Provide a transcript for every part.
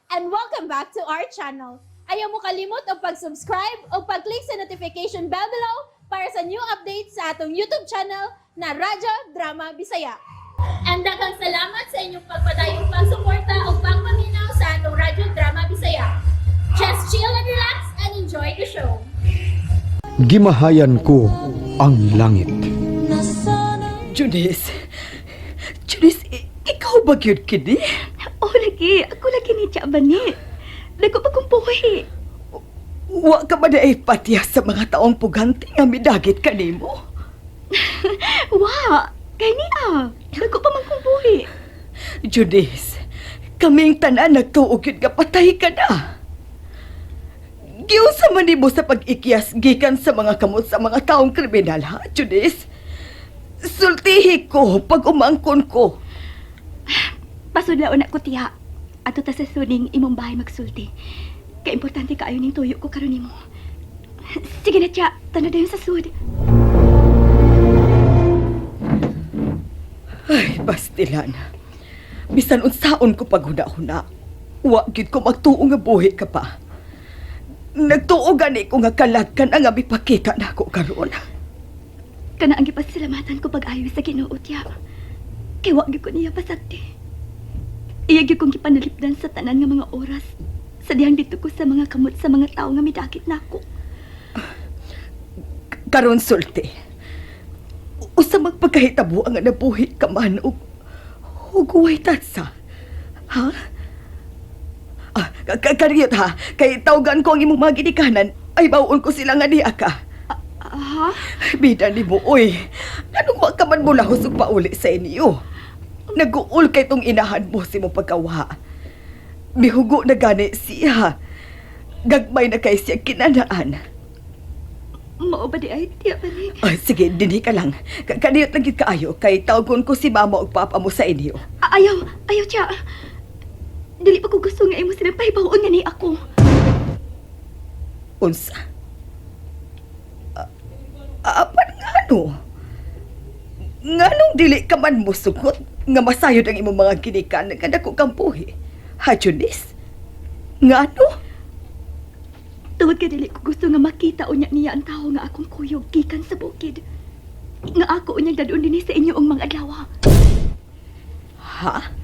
And welcome back to our channel. Ayaw mo kalimot og pag-subscribe o pag-click sa notification bell below para sa new updates sa atong YouTube channel na Radyo Drama Bisaya. And daghang salamat sa inyong pagpadayong pagsuporta o pagpaminaw sa atong Radyo Drama Bisaya. Just chill and relax and enjoy the show. Gimahayan ko ang langit. Junice, Junice, ikaw ba gyud kini? Oh, lagi. Ako lagi ni Tiya Bani. Dako pa kong buhi. Wa ka ba diay patiya sa mga taong pugante nga midagit kanimo? Wa. Kay niya. Dako pa man kong buhi. Junice, kaming tanan nagtuo gyud nga patay ka na. Giunsa man nimo sa pag-ikyas gikan sa mga kamot sa mga taong kriminal, ha, Junice? Sultihi ko pag umangkon ko. Pasudlaon na ko, Tiya. Ato ta sa suning imong bahay magsulti. Kay importante kaayo ning tuyo ko karon nimo. Sige na, Tiya. Tanod dayon sa sud. Ay, Bastilan. Bisan unsaon ko paghuna-huna, wa gyud ko magtuo nga buhi ka pa. Nagtuo gani ko nga kalat ka na nga mipakita nako karon. Kana ang gipasalamatan ko pag-ayo sa Ginoo, Tiya. Kay wa gyud ko niya pasagdi. Iya gyud kong gipanalipdan sa tanan nga mga oras. Sa dihang dito ko sa mga kamot sa mga tawo nga midakit nako. Karon sulti. Usa magpagkahitabo ang nabuhi ka man og way tatsa. Ha? Ah, kariyot ha, kay tawgan ko ang imong mga ginikanan, ay bawon ko sila nga niya ka. Ha? Bida ni mo, oy. Anong wa ka man mo lahos og pauli sa inyo? Naguol kay tong inahan mo si mo pagkawa. Mihugo na gani siya. Gagmay na kay siya kinanaan. Mao ba di ay, Tiya Bani? Ay, sige, dinhi ka lang. Kaniyot lang gid kaayo kay tawgon ko si mama ug papa mo sa inyo. Ah, ayaw, ayaw, Tiya. Dili pa ko gusto nga imo silang pahibaw-on nga ni ako. Unsa? Apan ngano? Nganong dili ka man mosugot nga masayod ang imong mga ginikan nga dako kang buhi? Ha, Junice? Ngano? Tungod kay dili ko gusto nga makita unya niya ang tawo nga akong kuyog gikan sa bukid. Nga ako unyang dadun dinhi sa inyo ang mga adlaw. Ha?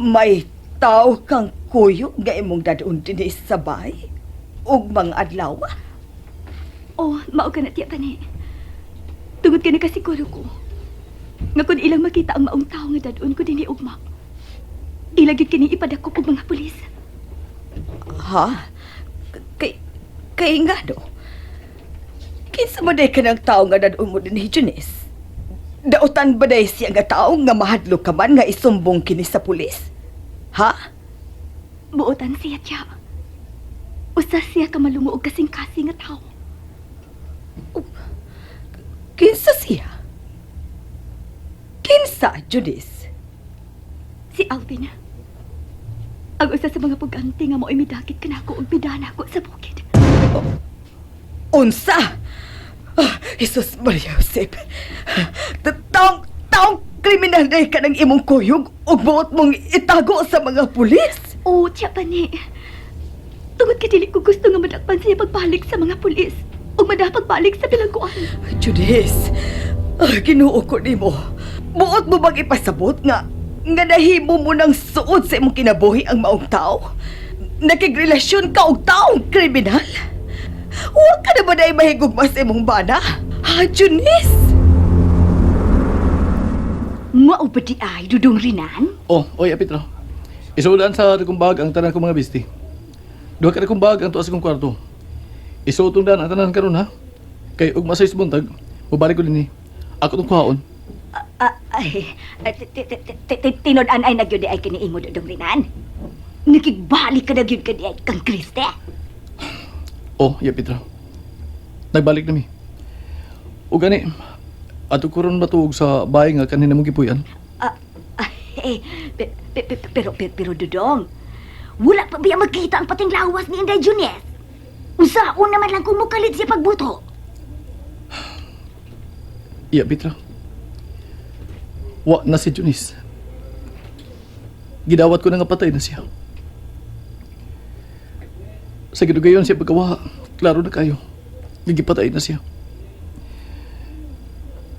May tao kang kuyog nga imong dadun dinhi sa bay? Ug mga adlaw? Oh, mao ka na, Tiya Bani. Tungod kay nakasiguro ko nga kun ilang makita ang maong tawo nga dadun ko dinhi ugma, ila gyud kini ipadakop og mga pulis. Ha? Kay ngano? Kinsa man day ka ng tao nga dadun mo dinhi, Junice? Dautan ba day siya nga tao nga mahadlok ka man nga isumbong kini sa pulis? Ha? Buotan siya, Tiya. Usa siya ka malungo og kasing-kasing nga tawo. Kinsa siya? Kinsa, Junice? Si Alvin. Ang usa sa mga pugante nga mao'y midakit kanako og midana ko sa bukid. Unsa? Ah, Jesus Maria Josep. Taong, taong kriminal day ka ng imong kuyog ug buot mong itago sa mga pulis? Oo, Tiya Bani. Tungod kay dili ko gusto nga madakpan siya pagbalik sa mga pulis ug madapagbalik sa bilangguan. Judis, ah, Ginoo ko nimo. Buot mo bang ipasabot nga nga nahimo mo ng suod sa imong kinabuhi ang maong tao? Nakigrelasyon ka og taong kriminal? Huwag ka na ba dahil mahigugma sa imong bana? Ha, Junice? Mao ba di ay, Dudong Rinan? Oh, oy, Apitro. Isudan sa akong bag ang tanan kong mga bisti. Duha ka akong bag ang tuas kong kwarto. Isuotong dan ang tanan karon ha. Kay ug masay buntag, mubalik ko dinhi. Ako tong kuhaon. Ah, ay, tinud-an ay nagyud ay kini imo, Dudong Rinan. Nakigbalik ka na gyud ka di ay kang Kriste. Oh, ya Petra. Nagbalik na mi. O gani, ato ko ron matuog sa bahay nga kanina mong gipuy-an. Ah, eh, pero Dudong, wala pa biya magkita ang pating lawas ni Inday Junes? Usaon naman lang kumukalit siya pagbuto. Iya, Petra. Wa na si Junice. Gidawat ko na nga patay na siya. Sa gidugayon siya pagkawa, klaro na kayo. Gigipatay na siya.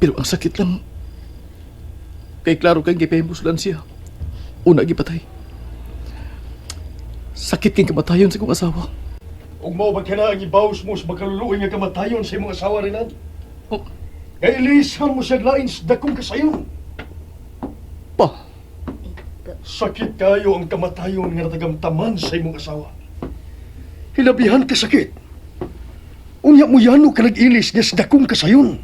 Pero ang sakit lang, kay klaro kay gipahimuslan siya. Una gipatay. Sakit king kamatayon sa kong asawa. Ug mao ba kana ang ibaws mo sa makaluluoy nga kamatayon sa imong asawa Renan? Oh, Nga ilisan mo siya lain sa dakong kasayon. pa, Sakit kayo ang kamatayon nga natagamtaman sa imong asawa. Hilabihan ka sakit. Unya mo yano ka nag-ilis niya sa dakong kasayon.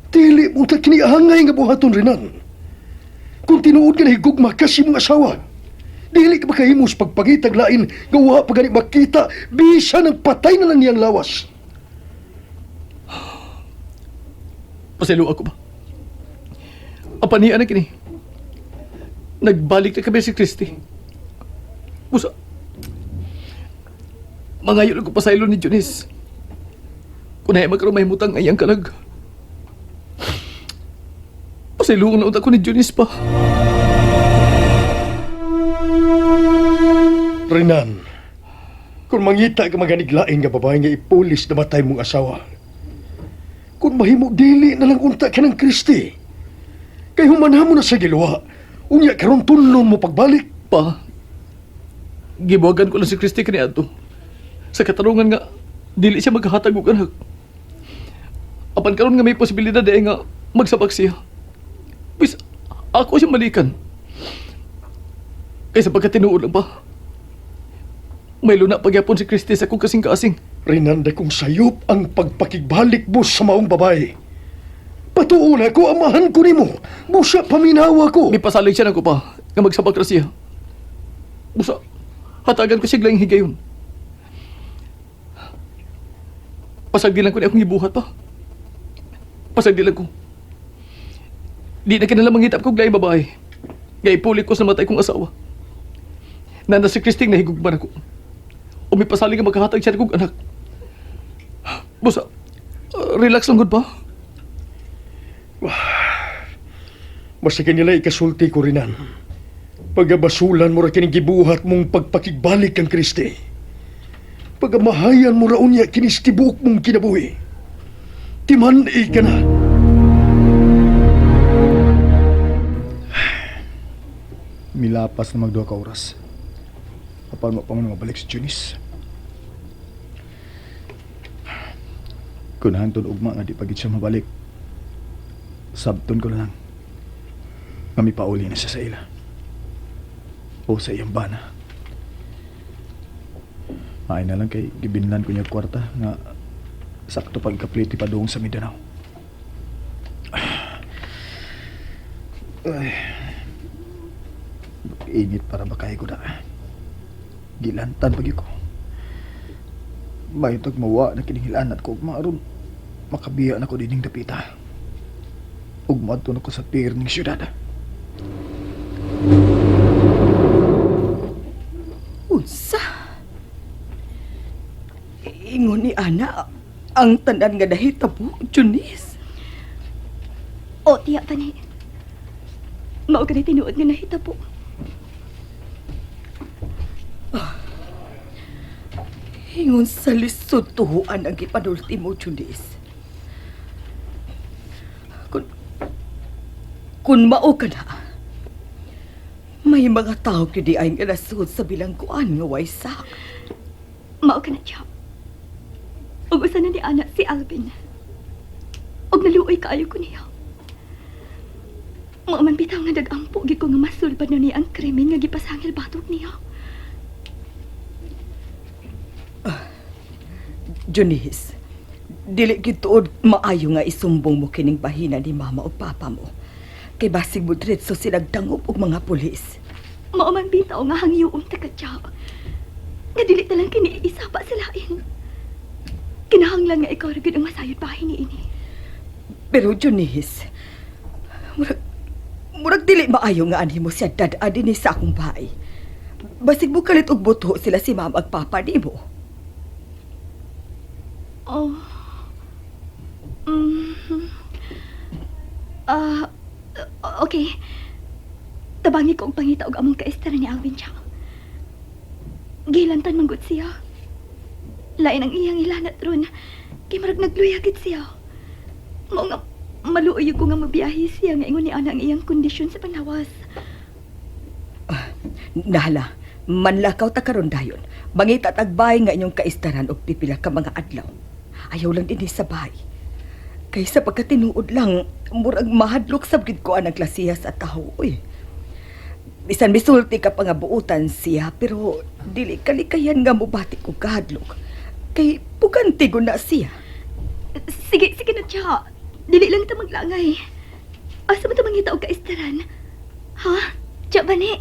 Dili mo ta kiniangay nga buhaton Renan. Kung tinuod ka na higugma ka sa imong asawa, dili ka makahimo sa pagpangitag lain nga wa pa gani makita bisan ang patay na lang niyang lawas. paselo ako ba? Apanian na kini. Nagbalik na kami si Christy. Busa. Mangayo lang ko pasaylo ni Junice. Kung ay magkaroon may mutang ay ang kalag. Pasaylo na unta ko ni Junice pa. Renan, kung mangita ka maganiglain nga babae nga ipulis na matay mong asawa, kung mahimo dili na lang unta ka ng Kristi, kay humanha mo na sa giluwa, unya karon tunlon mo pagbalik. Pa, gibuwagan ko lang si Christy kaniadto. Sa katarungan nga, dili siya maghahatag og anak. Apan karon nga may posibilidad eh nga magsabak siya. Pwis, ako siya malikan. Kaysa pagkatinuod lang pa. May luna pagyapon si Christy sa kong kasing-kasing. Renan, kung sayop ang pagpakigbalik mo sa maong babae. Patuon ako, amahan ko nimo. Busa paminawa ko. May pasalig siya nako pa nga magsabak ra siya. Busa, hatagan ko siya laing higayon. Pasagdi lang ko ni akong gibuhat pa. Pasagdi lang ko. Di na kinala mangitap ko laing babae. Nga ipuli ko sa matay kong asawa. Nana si Christine nahigugman ako. O may pasalig nga magkahatag siya kong anak. Busa, relax lang gud pa. Basta kanila ikasulti ko rinan. Pagabasulan mo ra kining gibuhat mong pagpakigbalik kang Kristi. Pagamahayan mo ra unya kinis tibuok mong kinabuhi. Timan-i ka na. Milapas na magduha ka oras. Apan mo pa man mabalik si Junice. Kung hangtod ugma nga di pagid siya mabalik. Sabton ko na lang. Nga mipauli na siya sa ila. O sa iyang bana. Maay na lang kay gibinlan ko niya kwarta nga sakto pagkapliti pa doong sa Mindanao. Ay. Init para makay ko na. Gilantan pag ko. Maytag mawa na kiningilanat ko ugma aron makabiya na ko dining dapita. Ugma adto na ko sa pier ning syudad. Unsa? Ingon ni Ana, ang tanan nga nahitabo, Junice. O, tiya pa ni. Mao gani tinuod nga nahitabo. Ingon sa lisod tuhuan ang gipanulti mo, Junice. Kun, kun mao ka na, may mga tao gyud ay nga nasud sa bilangguan nga way sak. Mao ka na, tiya. Ug usa na ni Ana si Alvin. Ug naluoy kaayo ko niya. Mao man bitaw nga nag-ampo gyud ko nga masulbad na niya ang krimen nga gipasangil batok niya. Junice, dili gyud tuod maayo nga isumbong mo kining bahina ni mama o papa mo. Kay basig mo diretso silag dangop og mga pulis. Mao man bitaw nga hangyoon ta ka, tiya. Nga dili ta lang kini isapa sa lain. Kinahanglan nga ikaw ra gyud ang masayod bahin niini. Pero Junice, murag, murag dili maayo nga anhi mo siya dad-a dinhi sa akong bahay. Basig mo kalit og buto sila si mama ag papa nimo. Oh. Mm. Ah, okay. Tabangi ko og pangita og among kaestara ni Alvin siya. Gilantan man gud siya. Lain ang iyang ilanat ron. Kay marag nagluya gid siya. Mao nga maluoy ko nga mabiyahe siya nga ingon ni ana ang iyang kondisyon sa panglawas. Nahala, manlakaw ta karon dayon. Mangita tagbay nga inyong kaistaran og pipila ka mga adlaw. Ayaw lang dinhi sa bahay. Kaysa pagkatinuod lang, murag mahadlok sab gid ko anang klasiya sa tawo oy. Bisan misulti ka pa nga buutan siya, pero dili kalikayan nga mobati ko kahadlok. Kay puganti ko na siya. Sige, sige na tiya. Dili lang ta maglangay. Asa man ta mangita og kaistaran? Ha? Tiya ba ni?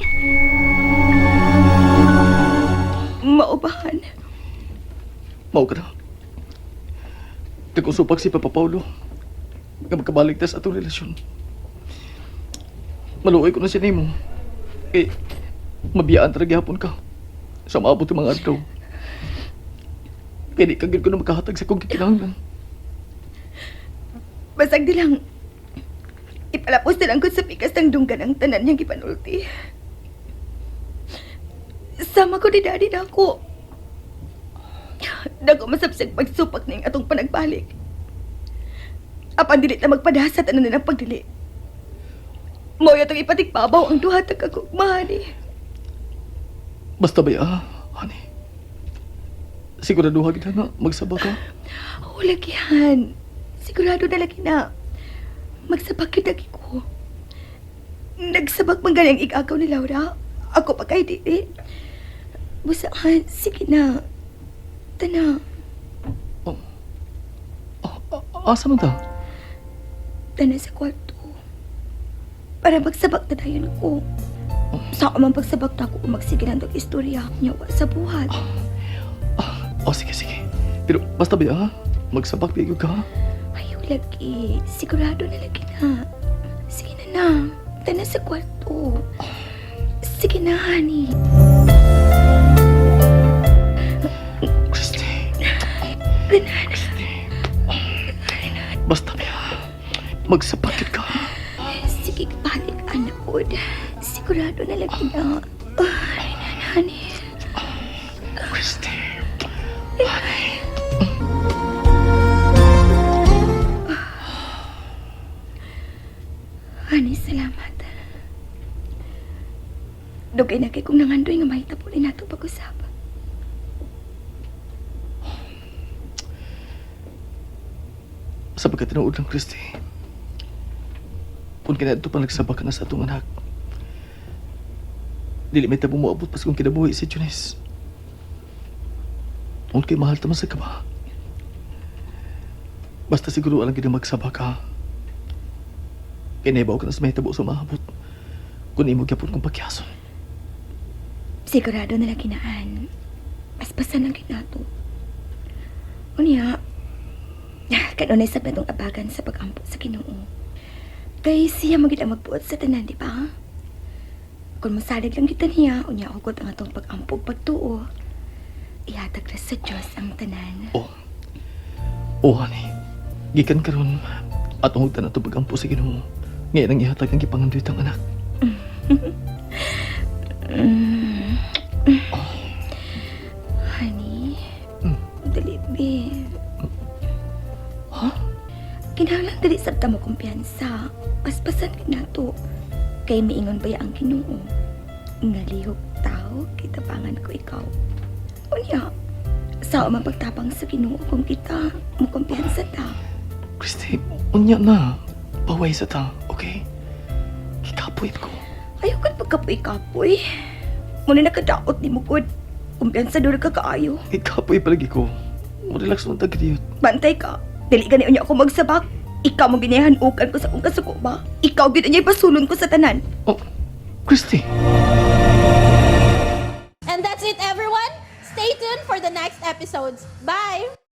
Maubahan. Mao ka na. Nag-usupak si Papa Paulo. Nga magkabalik ta sa atong relasyon. Maluoy ko na siya nimo. Kay mabiyaan talaga gyapon ka. Sa maabot ang mga adlaw. Kaya di ka gyud ko na makahatag sa kong gikinahanglan. Basag di lang. Ipalapos na lang ko sa pikas ng dunggan ang tanan niyang gipanulti. Sama ko ni daddy na ako. Dako masabsag pagsupak ning atong panagbalik. Apan dili ta magpadasa tanan nilang pagdili. Mao atong ipatigbabaw ang duha ta kagugmahan eh. Basta ba ya, honey? Siguraduha gid na magsaba ka. Oh, lagihan. Sigurado na lagi na. Magsabak yun lagi ko. Nagsabak man gani ang igagaw ni Laura. Ako pa kay dili. Busaan, sige na. Tana, Oh. Oh, asa man ta? tana sa kwarto. Para magsabak na dayon ko. Sa man pagsabak ta ko magsige ng istorya niya wa sa buhat. Oh, sige, sige. Pero basta ba ya, magsabak di ka. Ayaw lagi. Sigurado na lagi na. Sige na na. Tana sa kwarto. Sige na, honey. Christy. Tana na. Christy. Basta ba ya, magsabak gyud ka. Sige, balik anak ko. Sigurado na lagi na. Ay, na, honey. Christy. Honey, salamat. Dugay na kay kung nangandoy nga mahitabo ni nato pag-usap. Sa pagkatinuod lang, Christy. Kung kinaadto pa nagsabak ka na sa atong anak, dili may tabo moabot pas kung kinabuhi si Junice. Kung kay mahal taman sa kaba. Basta siguro alang gid magsaba ka. Kay naibaw ka na sa may tabo sa maabot. Kung imo gyapon kong pagyason. Sigurado na lagi naan. Paspasan lang gid nato. Unya, kanunay sa batong abagan sa pag-ampo sa Ginoo. Kay siya magid ang magbuot sa tanan, di ba? Kung mosalig lang kita niya, unya hugot ang atong pag-ampo ug pagtuo. Ihatag ra sa Dios ang tanan. Oh. Oh, honey. Gikan karon atong hugtan ato pagampo sa Ginoo. Ngayon ang ihatag ang gipangandoy tang anak. Honey, dali, be. Ha? Kinahanglan dali sa ta mo kumpiyansa. Paspasan ka nato. Kay miingon ba ang Ginoo? Nga lihok tao, kitapangan ko ikaw. Unya, sa man pagtabang sa Ginoo kung kita mo kumpiyansa ta. Christy, unya na. Paway sa ta, okay? Ikapoy ko. Ayaw ka't pagkapoy-kapoy. Muna nakadaot ni mo gud. Kumpiyansa doon ka kaayo. Ikapoy palagi ko. Relax mo tag diyot. Bantay ka. Dili gani unya ako magsabak. Ikaw mo ginahanukan ko sa akong kasuko ba? Ikaw gid unya ipasulon ko sa tanan. Oh, Christy. And that's it, everyone. Stay tuned for the next episodes. Bye!